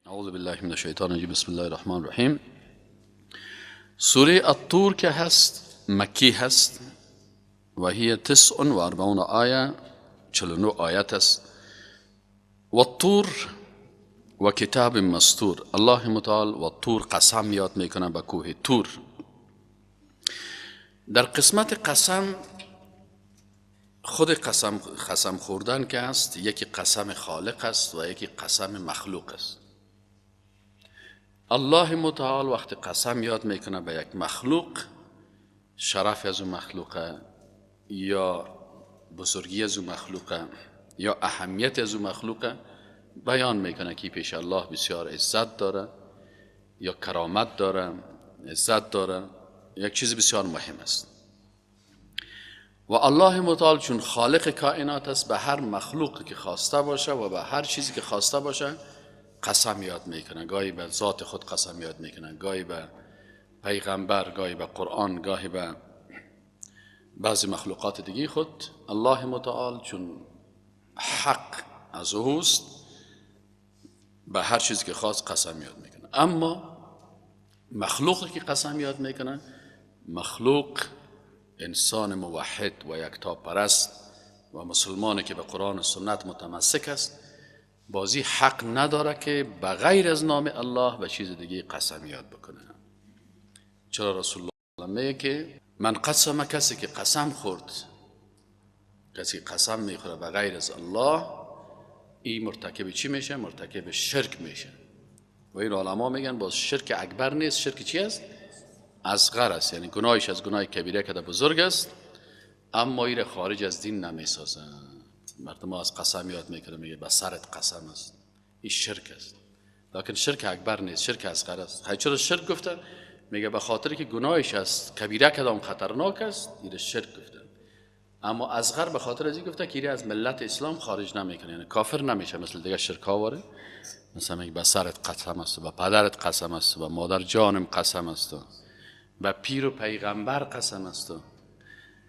اعوذ بالله من الشیطان الرجیم. بسم الله الرحمن الرحیم. سوره الطور که هست مکی هست و هي 49 آیه، 49 آیت است. و الطور و کتاب مسطور. الله متعال و طور قسم یاد میکنه به کوه طور. در قسمت قسم، خود قسم خوردن که هست، یکی قسم خالق است و یکی قسم مخلوق است. الله متعال وقتی قسم یاد میکنه به یک مخلوق، شرف از اون مخلوقه یا بزرگی از اون مخلوقه یا اهمیت از اون مخلوقه بیان میکنه که پیش الله بسیار عزت داره یا کرامت داره، عزت داره، یک چیز بسیار مهم است. و الله متعال چون خالق کائنات است، به هر مخلوقی که خواسته باشه و به هر چیزی که خواسته باشه قسم یاد میکنه. گاهی به ذات خود قسم یاد میکنه، گاهی به پیغمبر، گاهی به قرآن، گاهی به بعضی مخلوقات دیگه خود. الله متعال چون حق از اوست، به هر چیزی که خواست قسم یاد میکنه. اما مخلوقی که قسم یاد میکنه، مخلوق انسان موحد و یکتاپرست و مسلمانی که به قرآن و سنت متمسک است، بازی حق نداره که بغیر از نام الله به چیز دیگه قسم یاد بکنه. چرا رسول الله میگه که من قسم، کسی که قسم خورد، کسی قسم میخوره بغیر از الله، این مرتکب چی میشه؟ مرتکب شرک میشه. و این علما میگن باز شرک اکبر نیست، شرک چی است؟ اصغر است، یعنی گناهش از گناه کبیره که بزرگ است، اما این خارج از دین نمیسازه. مردم از قسم یاد میکنه، میگه به سرت قسم است، این شرک است، لکن شرک اکبر نیست، شرک اصغر است. چرا شرک گفته؟ میگه به خاطر که گناهش از کبیره کدام خطرناک است، این شرک گفته. اما اصغر به خاطر از این گفته که این از ملت اسلام خارج نمیکنه، یعنی کافر نمیشه مثل دیگه شرک ها واره. مثلا میگه به سرت قسم است، به پدرت قسم است، به مادر جانم قسم است، به پیر و پیغمبر قسم است،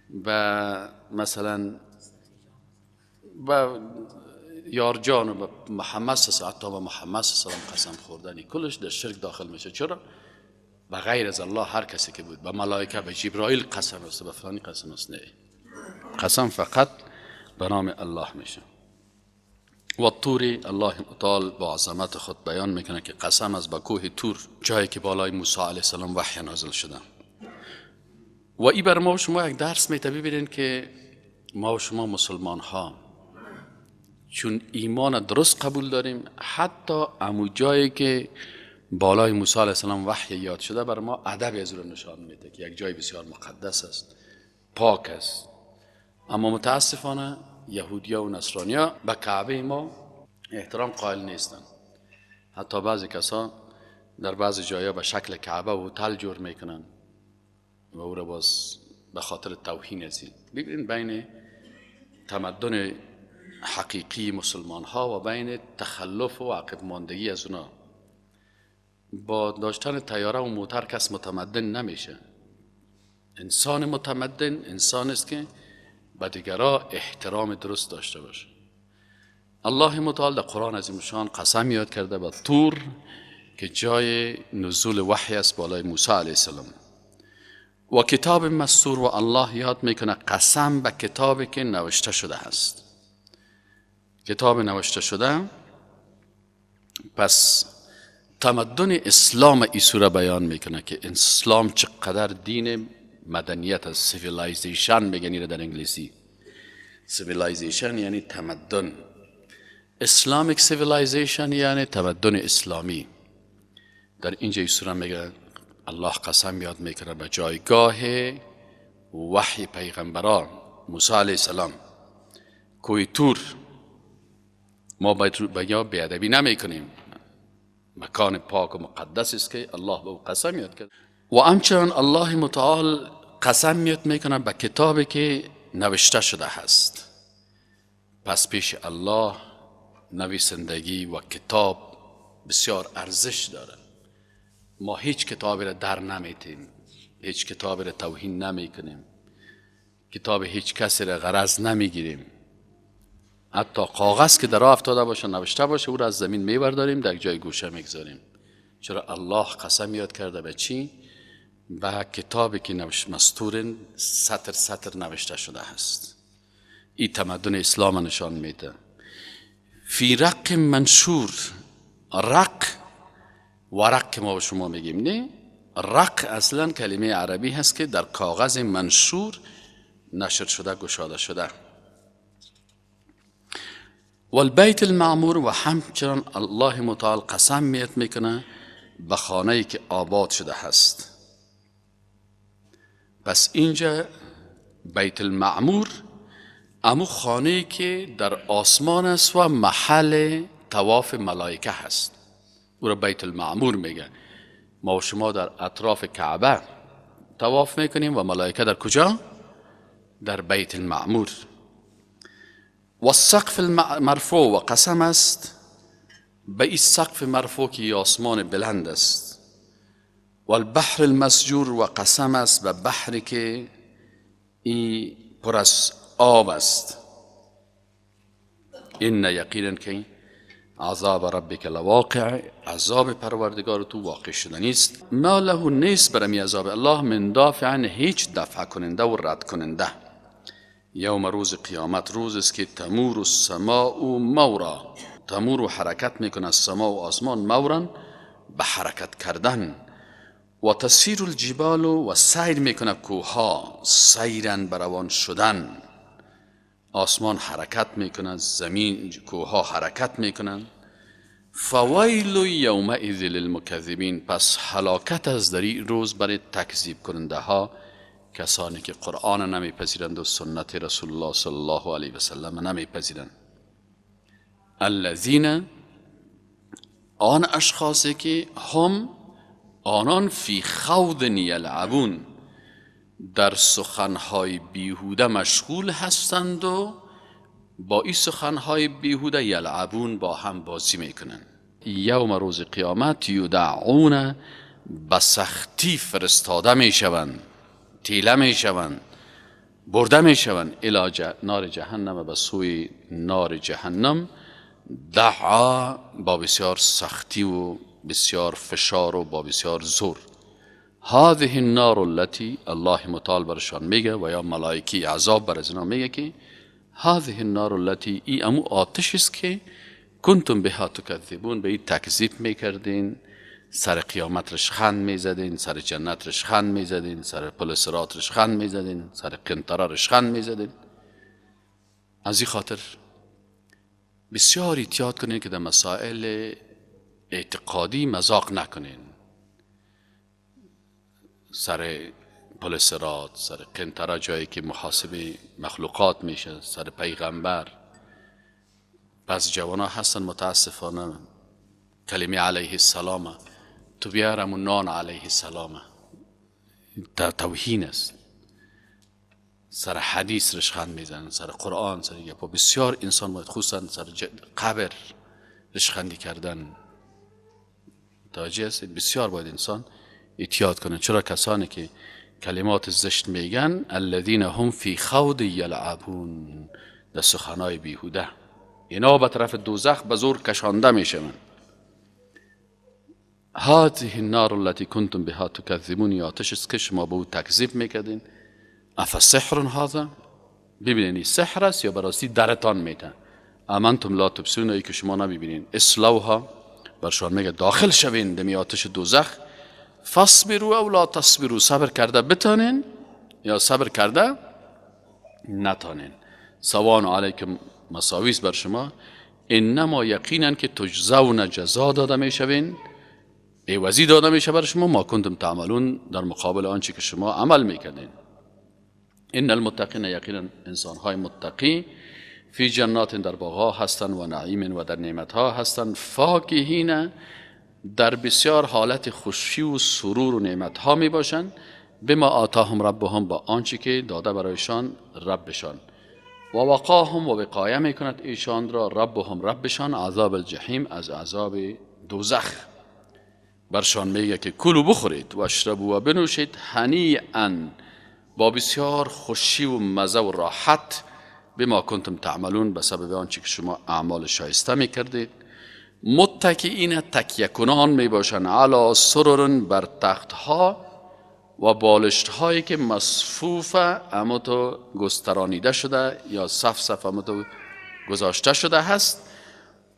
به مثلا به یار جان و به محمد صلی حتی به محمد صلی الله قسم خوردنی، کلش در شرک داخل میشه. چرا؟ به غیر از الله هر کسی که بود، به ملائکه، به جبرائیل قسم است، به فلانی قسم است، نه، قسم فقط به نام الله میشه. و طور الله متعال با عظمت خود بیان میکنه که قسم از به کوه طور، جایی که بالای موسی علیه السلام وحی نازل شده. و ای بر ما و شما یک درس میته. ببینین که ما و شما مسلمان ها چون ایمان درست قبول داریم، حتی امو جایی که بالای موسی علیه السلام وحی یاد شده بر ما ادب از او نشان میده که یک جای بسیار مقدس است، پاک است. اما متاسفانه یهودیا و نصرانیا به کعبه ما احترام قائل نیستند. حتی بعضی کسا در بعضی جایا به شکل کعبه و هتل جور میکنن و او را باز به خاطر توهین از این. ببینید بین تمدن حقیقی مسلمان ها و بین تخلف و عقب ماندگی از اونا. با داشتن طیاره و موتر کس متمدن نمیشه. انسان متمدن انسان است که به دیگرا احترام درست داشته باشه. الله متعال در قرآن عظیم شان قسم یاد کرده به طور که جای نزول وحی است بالای موسی علیه السلام. و کتاب مسطور، و الله یاد میکنه قسم به کتابی که نوشته شده است. کتاب نوشته شده. پس تمدن اسلام ای سوره بیان میکنه که اسلام چقدر دین مدنیت است. civilization میگن در انگلیسی، civilization یعنی تمدن، Islamic civilization یعنی تمدن اسلامی. در اینجا ای سوره میگه الله قسم یاد میکنه به جایگاه وحی پیغمبران موسی علیه السلام، کوه طور. ما باید بی‌ادبی نمیکنیم، مکان پاک و مقدس است که الله به او قسم یاد کرد. و همچنان الله متعال قسم یاد میکنه به کتابی که نوشته شده هست. پس پیش الله نویسندگی و کتاب بسیار ارزش داره. ما هیچ کتابی را در نمیتیم، هیچ کتابی را توهین نمیکنیم، کتاب هیچ کسی را غرض نمیگیریم. حتی کاغذ که در راه افتاده باشه، نوشته باشه، او را از زمین میبرداریم، در جای گوشه میگذاریم. چرا الله قسم یاد کرده به چی؟ به کتابی که مستور سطر سطر نوشته شده هست. این تمدن اسلام نشان میده. فی رق منشور، رق ورق که ما به شما میگیم نه، رق اصلا کلمه عربی هست که در کاغذ منشور نشر شده، گشاده شده. والبیت المعمور، و همچنان الله متعال قسم میت میکنه به خانه‌ای که آباد شده هست. پس اینجا بیت المعمور امو خانه‌ای که در آسمان است و محل طواف ملائکه هست، او را بیت المعمور میگه. ما و شما در اطراف کعبه طواف میکنیم و ملائکه در کجا؟ در بیت المعمور. و السقف المرفوع، و قسم است به این سقف مرفوع که آسمان بلند است. و البحر المسجور، و قسم است به بحری که ای پر از آب است. این یقینا که عذاب ربک لواقع، عذاب پروردگار تو واقع شدنی است. ما له نیست برمی عذاب الله من دافع، هیچ دفع کننده و رد کننده. یوم روز قیامت، روز است که تمور السماء مورا، تمور و حرکت میکنه السماء و آسمان، مورا به حرکت کردن. و تسیر الجبال، و سیر میکنه کوها، سیرن بروان شدن. آسمان حرکت میکنه، زمین کوها حرکت میکنن. فویل یومئذ للمکذبین، پس هلاکت از در این روز برای تکذیب کننده ها، کسانی که قرآن نمیپذیرند و سنت رسول الله صلی الله علیه و سلم نمیپذیرند. الذین، آن اشخاصی که هم آنان فی خوض یلعبون، در سخنهای بیهوده مشغول هستند و با این سخنهای بیهوده یلعبون با هم بازی میکنند. یوم روز قیامت یدعون، به سختی فرستاده میشوند، تیله میشوند، برده میشوند، الی نار جهنم، به سوی نار جهنم. دعا، با بسیار سختی و بسیار فشار و با بسیار زور. هذه النار التي، الله متعال برشان میگه و یا ملائکی عذاب بر از اینا میگه که هذه النار التي، ای امو آتش است که کنتم بها تکذبون، به این تکذیب میکردین، سر قیامت رشخند میزدین، سر جنت رشخند میزدین، سر پل صراط رشخند میزدین، سر قنطره رشخند میزدین. از این خاطر بسیار احتیاط کنین که در مسائل اعتقادی مذاق نکنین. سر پل صراط، سر قنطره جایی که محاسبه مخلوقات میشه، سر پیغمبر. بعض جوانا هستن متاسفانه کلمه علیه السلام تو بیارم و نان علیه السلام توهین است. سر حدیث رشخند میزنن، سر قرآن، سر گپا. بسیار انسان باید خصوصا سر قبر رشخندی کردن، متوجه هستید؟ بسیار باید انسان احتیاط کنه. چرا کسانی که کلمات زشت میگن، الذین هم فی خوض یلعبون، در سخنای بیهوده، اینا به طرف دوزخ به زور کشانده میشوند. هذه النار التي کنتم بها تکذبون، یا آتش است که شما به او تکذیب میکردین. افسحر هذا، ببینید سحر است یا براستی درتان میتن. امنتم لا تبصرون، ای که شما نمیبینین. اصلوها، برشان میگه داخل شوین دمی آتش دوزخ. فاصبروا او لا تصبروا، صبر کرده بتانین یا صبر کرده نتانین. سوان علیکم، مساویس بر شما. انما یقینا که تجزون، جزا داده میشوین، عوضی داده میشه بر شما، ما کنتم تعملون، در مقابل آنچه که شما عمل میکردین. ان المتقین، یقینا انسانهای متقی، فی جنات، در باغها هستند، و نعیم، و در نعمتها هستند، فاکهین، در بسیار حالت خوشی و سرور و نعمتها می باشند، بما آتاهم ربهم، با آنچه که داده برایشان ربشان. و وقاهم، و وقایه می کند ایشان را، ربهم، ربشان، عذاب الجحیم، از عذاب دوزخ. برشان میگه که کلو بخورید و اشربوا و بنوشید، هنیئا، با بسیار خوشی و مزه و راحت، بما کنتم تعملون، به سبب آنچه که شما اعمال شایسته میکردید. متکئین تکیه کنان می باشند، علی سرر بر تختها و بالشت هایی که مصفوفه اما تو گسترانیده شده یا صف صف اما تو گذاشته شده هست.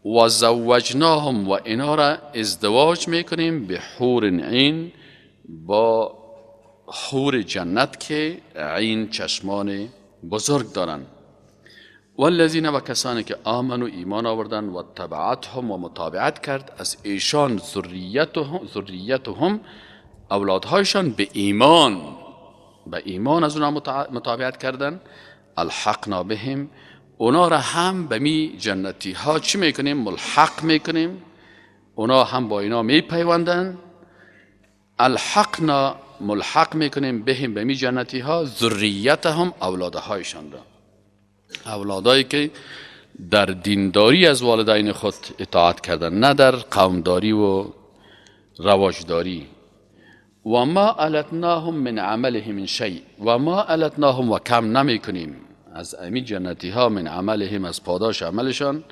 و زوجناهم و اینا را ازدواج میکنیم به حور عین، با حور جنت که عین چشمان بزرگ دارند. والذین و کسانی که آمنوا ایمان آوردن و تبعتهم و متابعت کرد از ایشان ذریتهم اولادهایشان به ایمان، به ایمان از اونها متابعت کردن. الحقنا بهم، اونا را هم به می جنتی ها چی میکنیم؟ ملحق میکنیم، اونا هم با اینا میپیوندن. الحقنا ملحق میکنیم بهم به می جنتی ها ذریتهم اولادهایشان را، اولادایی که در دینداری از والدین خود اطاعت کردن، نه در قومداری و رواجداری. و ما التناهم من عملهم من شیء، و ما التناهم و کم نمی کنیم از امی جنتی ها، من عملهم از پاداش عملشان،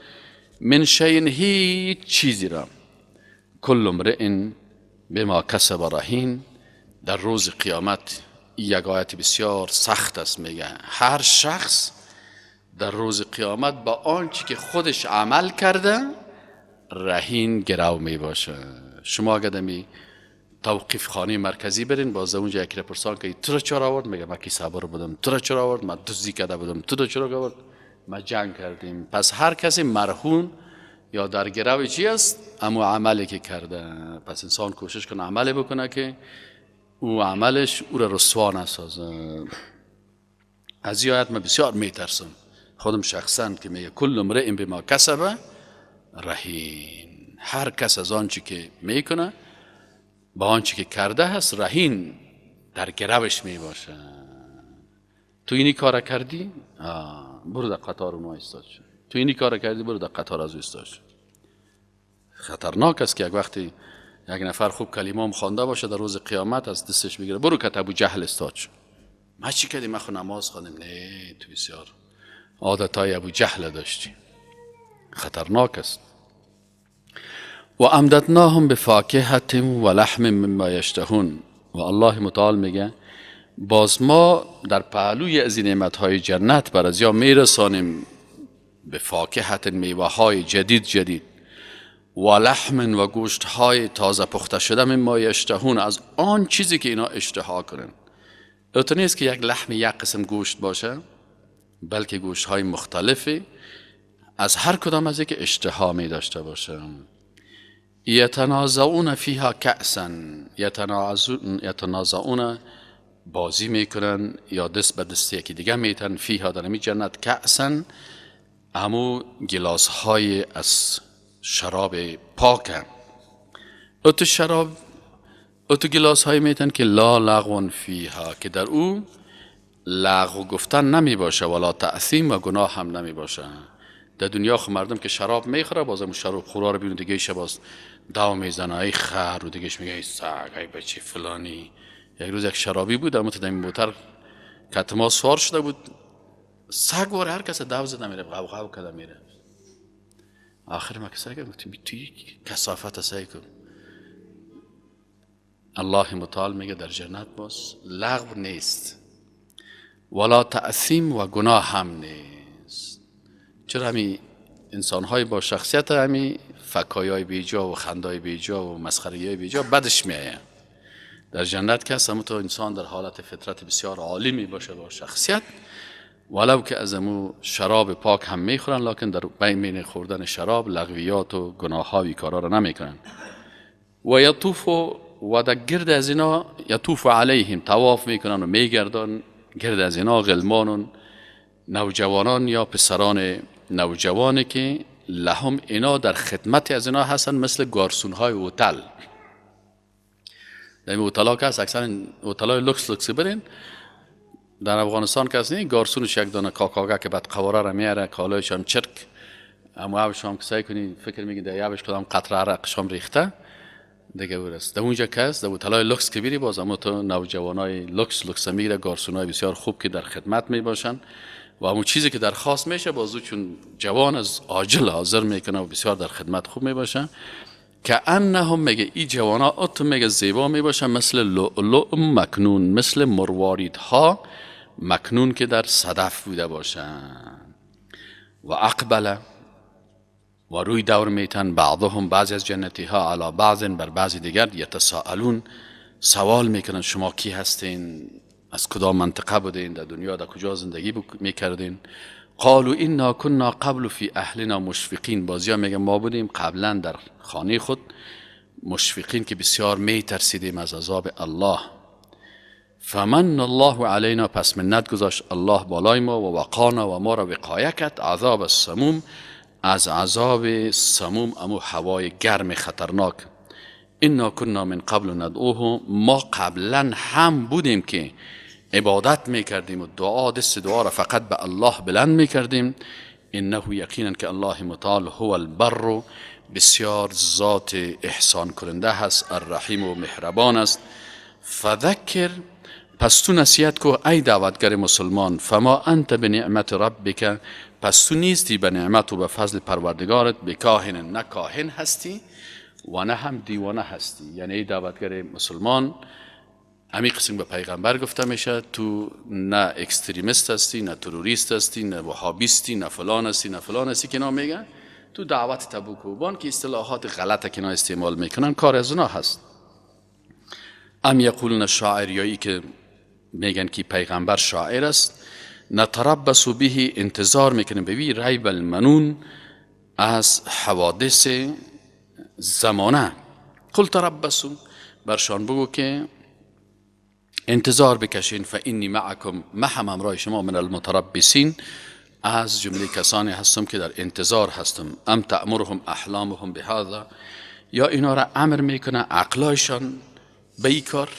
من شیء هیچ چیزی را. کل امرئ بما کسب رهین، در روز قیامت یک آیت بسیار سخت است، میگه هر شخص در روز قیامت با آنچه که خودش عمل کرده رهین گرو می باشه. شما اگر دمی توقیف خانه مرکزی برین، باز اونجا یک پرسان که تو را چرا آورد؟ میگه من کی صبر بودم. تو را چرا آورد؟ من دزدی کرده بودم. تو را چرا آورد؟ ما جنگ کردیم. پس هر کسی مرهون یا در گرو چی است؟ اما عملی که کرده. پس انسان کوشش کنه عملی بکنه که او عملش او را رسوا نسازه. از این آیت من بسیار میترسم خودم شخصا، که میگه کل امرئ بما کسب رهین، هر کس از آنچه که میکنه با آنچه که کرده هست رهین، در گروش میباشه. تو اینی کار کردی؟ برو در قطار اونها ایستاد شد. تو اینی کار کردی؟ برو در قطار از او ایستاد شد. خطرناک است که یک وقتی یک نفر خوب کلمه هم خوانده باشه در روز قیامت از دستش بگیره، برو که ابو جهل استاد شد. ما چی کردیم؟ ما خو نماز خواندیم. نه، تو بسیار عادتهای ابو جهل داشتی. خطرناک است. و امددناهم بفاکهة و لحم مما یشتهون، و الله متعال میگه باز ما در پهلوی از این نعمتهای جنت بر از یا میرسانیم به فاکهة، میوه های جدید جدید، و لحم و گوشت های تازه پخته شده، مما یشتهون، از آن چیزی که اینا اشتها کنن. اتو نیست که یک لحم یک قسم گوشت باشه، بلکه گوشت های مختلفی از هر کدام از که اشتها می داشته باشه. یتنازعون فیها کأسا، یتنازعون بازی میکنن یا دست به دست یکی دیگه میتن، فیها در می جنت، کأسا همو گلاس های از شراب پاک، اتو شراب اتو گلاس های میتن که لا لغو فیها، که در او لغو گفتن نمی باشه، ولا تأثیم و گناه هم نمی باشه. در دنیا خو مردم که شراب میخوره، بازم شراب خورا رو ببینید دیگه ایشه باز داو میزنه، ای خر، و دیگهش میگه ای سگ، ای بچه فلانی. یک روز یک شرابی بود، اما تو در این موتر کتما سوار شده بود، سگ واره هر کس داو زده میره، غو غو کرده میره. آخر ما که سگ گفتیم توی کثافت سگ کن. الله متعال میگه در جنت باز لغو نیست، ولا تأثیم و گناه هم نیست. چرا همی انسان‌های با شخصیت همی فکایای بیجا و خندای بیجا و مسخره‌های بیجا بدش میآید. در جنت که هست تو انسان در حالت فطرت بسیار عالی می باشه با شخصیت، ولو که از امو شراب پاک هم میخورن، لکن در بین خوردن شراب لغویات و گناه ها و کارا را نمیکنن. و یطوف و در گرد از اینا یطوف علیهم، طواف میکنن و میگردن گرد از اینا غلمان نوجوانان یا پسران نوجوانی که لهم اینا در خدمت از اینا هستن، مثل گارسون های هتل. در این هتل ها که هست، اکثر هتل های لوکس لوکس برین در افغانستان که هست، گارسونش یک دانه کاکاگه که بعد قواره را میاره، کالایش هم چرک، اما اوش هم که سعی کنی فکر میگی در یبش کدام قطره عرقش هم ریخته دیگه ورست. در اونجا که هست، در هتل های لوکس که بری، باز اما تو نوجوانای لوکس لوکس میگیره، گارسون های بسیار خوب که در خدمت میباشن و همون چیزی که درخواست میشه بازو چون جوان از عاجل حاضر میکنه و بسیار در خدمت خوب میباشه. که انهم میگه ای جوانا اتو میگه زیبا میباشه مثل لؤلؤ مکنون، مثل مرواریدها مکنون که در صدف بوده باشن. و اقبل و روی دور میتن بعضهم بعضی از جنتی ها علی بعض بر بعضی دیگر، یتساءلون سوال میکنن شما کی هستین، از کدام منطقه بودین، در دنیا در کجا زندگی میکردین. قالوا انا كنا قبل فی اهلنا مشفقین، بازیا میگن ما بودیم قبلا در خانه خود مشفقین که بسیار میترسیدیم از عذاب الله. فمن الله علینا، پس منت گذاشت الله بالای ما، و وقانا و ما را وقایه کرد عذاب السموم، از عذاب سموم، امو هوای گرم خطرناک. انا كنا من قبل ندعوه، ما قبلا هم بودیم که عبادت میکردیم و دعا، دست دعا را فقط به الله بلند میکردیم. انه یقینا که الله متعال هو البر، بسیار ذات احسان کننده هست، الرحیم و مهربان است. فذکر، پس تو نصیحت کو ای دعوتگر مسلمان، فما انت بنعمت ربک، پس تو نیستی به نعمت و به فضل پروردگارت، بکاهن، نه کاهن هستی و نه هم دیوانه هستی. یعنی ای دعوتگر مسلمان، همین قسم به پیغمبر گفته میشه، تو نه extremist هستی، نه تروریست هستی، نه وهابیستی، نه فلان هستی، نه فلان هستی که میگن تو دعوت تبوکوبان که اصطلاحات غلطه که استعمال میکنن، کار از اونا هست. ام یقولون شاعر، یا ای که میگن که پیغمبر شاعر است. نتربص به، انتظار میکنیم به وی، ریب المنون، از حوادث زمانه. قل تربصوا، برشان بگو که انتظار بکشین، فانی معکم، ما هم همراه شما، من المتربصین، از جمله کسانی هستم که در انتظار هستم. ام تأمرهم احلامهم بهذا، یا اینا را امر میکنه عقلایشان به این کار،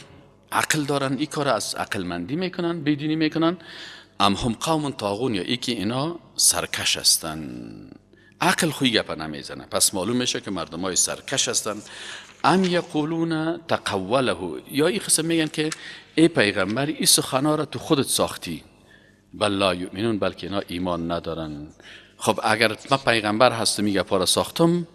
عقل دارن این کار از عقل مندی میکنن، بیدینی میکنن. ام هم قوم طاغون، یا ای که اینا سرکش هستن، عقل خوی گپه نمیزنه، پس معلوم میشه که مردم های سرکش هستن. ام یقولون تقوله، یا ای قسم میگن که ای پیغمبر ای سخنا را تو خودت ساختی. بل لا یؤمنون، بلکه اینا ایمان ندارن. خب اگر من پیغمبر هستم این گپا را ساختم،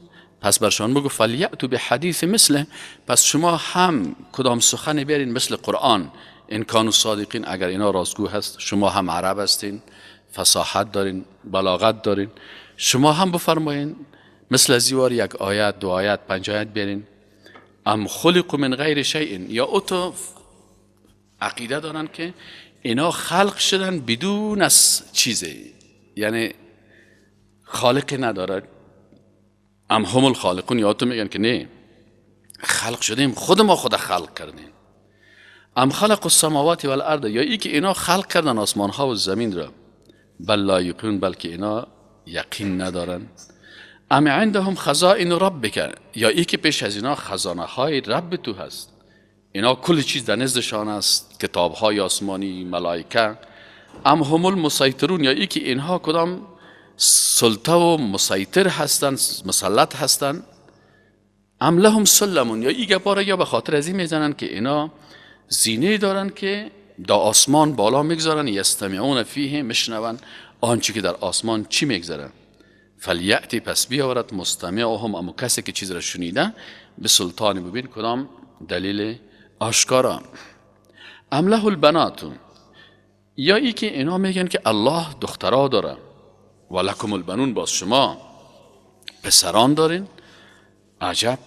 پس برشان بگو فلیأتوا بحدیث مثله، پس شما هم کدام سخن بیارین مثل قرآن، ان کانوا صادقین، اگر اینا راستگو هست، شما هم عرب هستین، فصاحت دارین، بلاغت دارین، شما هم بفرمایین مثل زیوار یک آیت، دو آیت، 5 آیت بیارین. ام خلقوا من غیر شیء، یا اوتو عقیده دارن که اینا خلق شدن بدون از چیزی، یعنی خالق نداره. ام هم الخالقون، یا تو میگن که نه خلق شدیم، خود ما خود خلق کردیم. ام خلق السماوات والارض، یا ای که اینا خلق کردن آسمان ها و زمین را. بل لا یقینون، بلکه اینا یقین ندارن. ام عندهم خزائن ربک، یا ای که پیش از اینا خزانه های رب تو هست، اینا کل چیز در نزدشان است، کتاب های آسمانی، ملائکه. ام هم المسیطرون، یا ای که اینها کدام سلطه و مسیطر هستند، مسلط هستند. ام لهم سلمون، یا ای گپا را یا به خاطر از این میزنن که اینا زینه دارن که در آسمان بالا میگذارن، یستمعون فیه، میشنون آنچه که در آسمان چی میگذره. فلیأتی، پس بیاورد مستمعهم، اما کسی که چیز را شنیده، به سلطان مبین، کدام دلیل آشکارا. ام له البنات، یا ای که اینا میگن که الله دخترا داره، و لکم البنون، باز شما پسران دارین. عجب.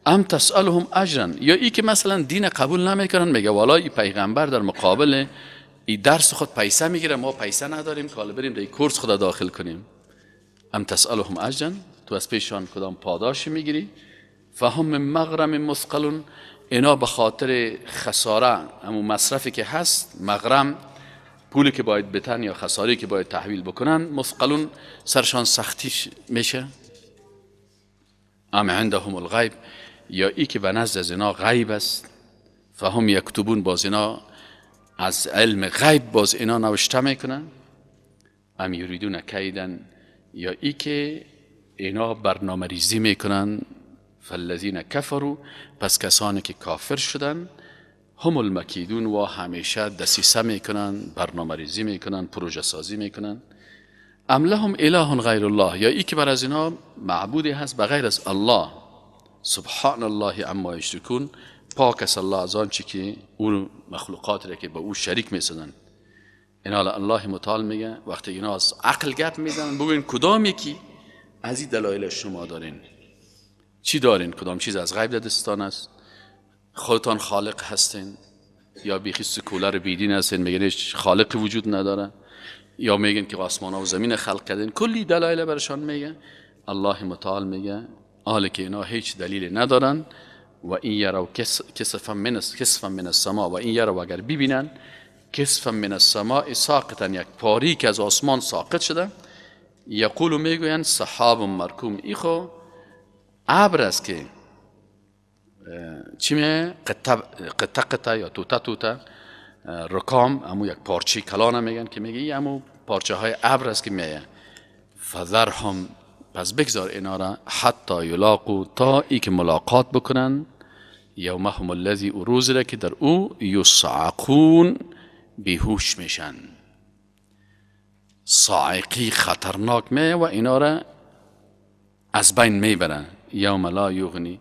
ام تسألهم اجرا، یا ای که مثلا دین قبول نمیکنن، میگه والا ای پیغمبر در مقابل ای درس خود پیسه میگیره، ما پیسه نداریم که حالا بریم در کورس خود داخل کنیم. ام تسألهم اجرا، تو از پیشان کدام پاداش میگیری. فهم من مغرم مثقلون، اینا به خاطر خساره، همون مصرفی که هست، مغرم پولی که باید بتن یا خساری که باید تحویل بکنن، مثقلون سرشان سختیش میشه. ام عندهم الغیب، یا ای که به نزد از اینا غیب است. فهم یکتبون، باز اینا از علم غیب باز اینا نوشته میکنن. ام یریدون کیدن، یا ای که اینا برنامه ریزی میکنن. فالذین کفروا، پس کسانی که کافر شدن، هم المکیدون، و همیشه دسیسه میکنن، برنامه ریزی میکنن، پروژه سازی میکنن. ام لهم اله غیر الله، یا ای که بر از اینا معبودی هست بغیر از الله. سبحان الله عما یشرکون، پاک است الله از آنچه که او مخلوقات را که به او شریک میسازن. اینا الله متعال میگه وقتی اینا از عقل گپ میزنن، بگوین کدام یکی از این دلایل شما دارین؟ چی دارین؟ کدام چیز از غیب دستان است؟ خودتان خالق هستین یا بیخی سکولر بیدین هستین، میگن هیچ خالق وجود نداره، یا میگن که آسمان ها و زمین خلق کردین. کلی دلایل برشان میگه. الله متعال میگه حالی که اینا هیچ دلیل ندارن. و این یرو کسفا من السما، و این یرو اگر ببینن کسفا من السماء ساقطا، یک پاری که از آسمان ساقط شده، یقولو میگوین سحاب مرکوم، ای خو ابر است که چی میه؟ قطع قطع یا توته توته، رکام، امو یک پارچه کلانه میگن که میگه امو پارچه های ابر است که میه. فذرهم، پس بگذار اینا را، حتی یلاقو، تا ای که ملاقات بکنن، یومهم الذی، او روزی را که در او یصعقون، بیهوش میشن. صاعقی خطرناک میه و اینا را از بین میبرن. یوم لا یغنی،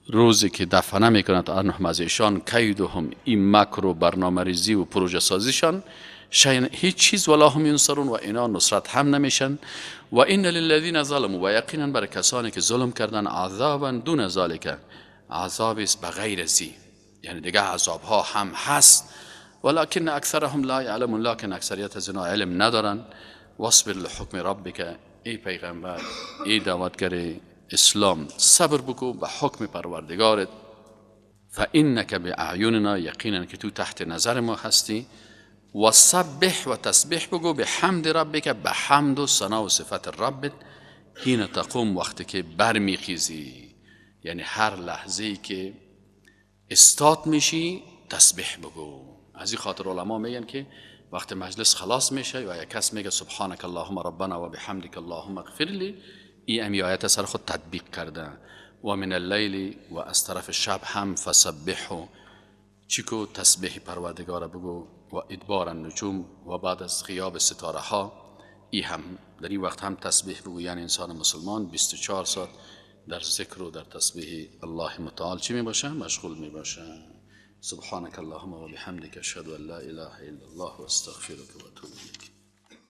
روزی که دفع نمیکنند عنهم، از ایشان، کیدهم، این مکر و برنامه ریزی و پروژه سازیشان، هیچ چیز، ولا هم ینصرون، و اینا نصرت هم نمیشن. و ان للذین ظلموا، و یقینا بر کسانی که ظلم کردن، عذابا دون ذلک، عذاب است بغیر ازی، یعنی دیگه عذاب ها هم هست. ولكن اکثرهم لا یعلمون، لکن اکثریت از اینا علم ندارن. واصبر لحکم ربک، ای پیغمبر، ای دعوتگر اسلام، صبر بکو به حکم پروردگارت. فانک باعیننا، یقینا که تو تحت نظر ما هستی. و سبح، و تسبیح بگو، به حمد ربک، به حمد و ثنا و صفت ربت، حین تقوم، وقتی که برمیخیزی، یعنی هر لحظه که استاد میشی تسبیح بگو. از این خاطر علما میگن که وقت مجلس خلاص میشه و یک کس میگه سبحانک اللهم ربنا و بحمدک اللهم اغفر لی، این امی آیت سر خود تطبیق کرده. و من اللیل، و از طرف شب هم، فسبحو، چیکو تسبیح پروردگار بگو، و ادبار النجوم، و بعد از غیاب ستاره ها، ای هم در این وقت هم تسبیح بگو. یعنی انسان مسلمان 24 ساعت در ذکر و در تسبیح الله متعال چی می باشه؟ مشغول می باشه. سبحانك اللهم و بحمدك اشهد ان لا اله الا الله و استغفرك و اتوب الیک.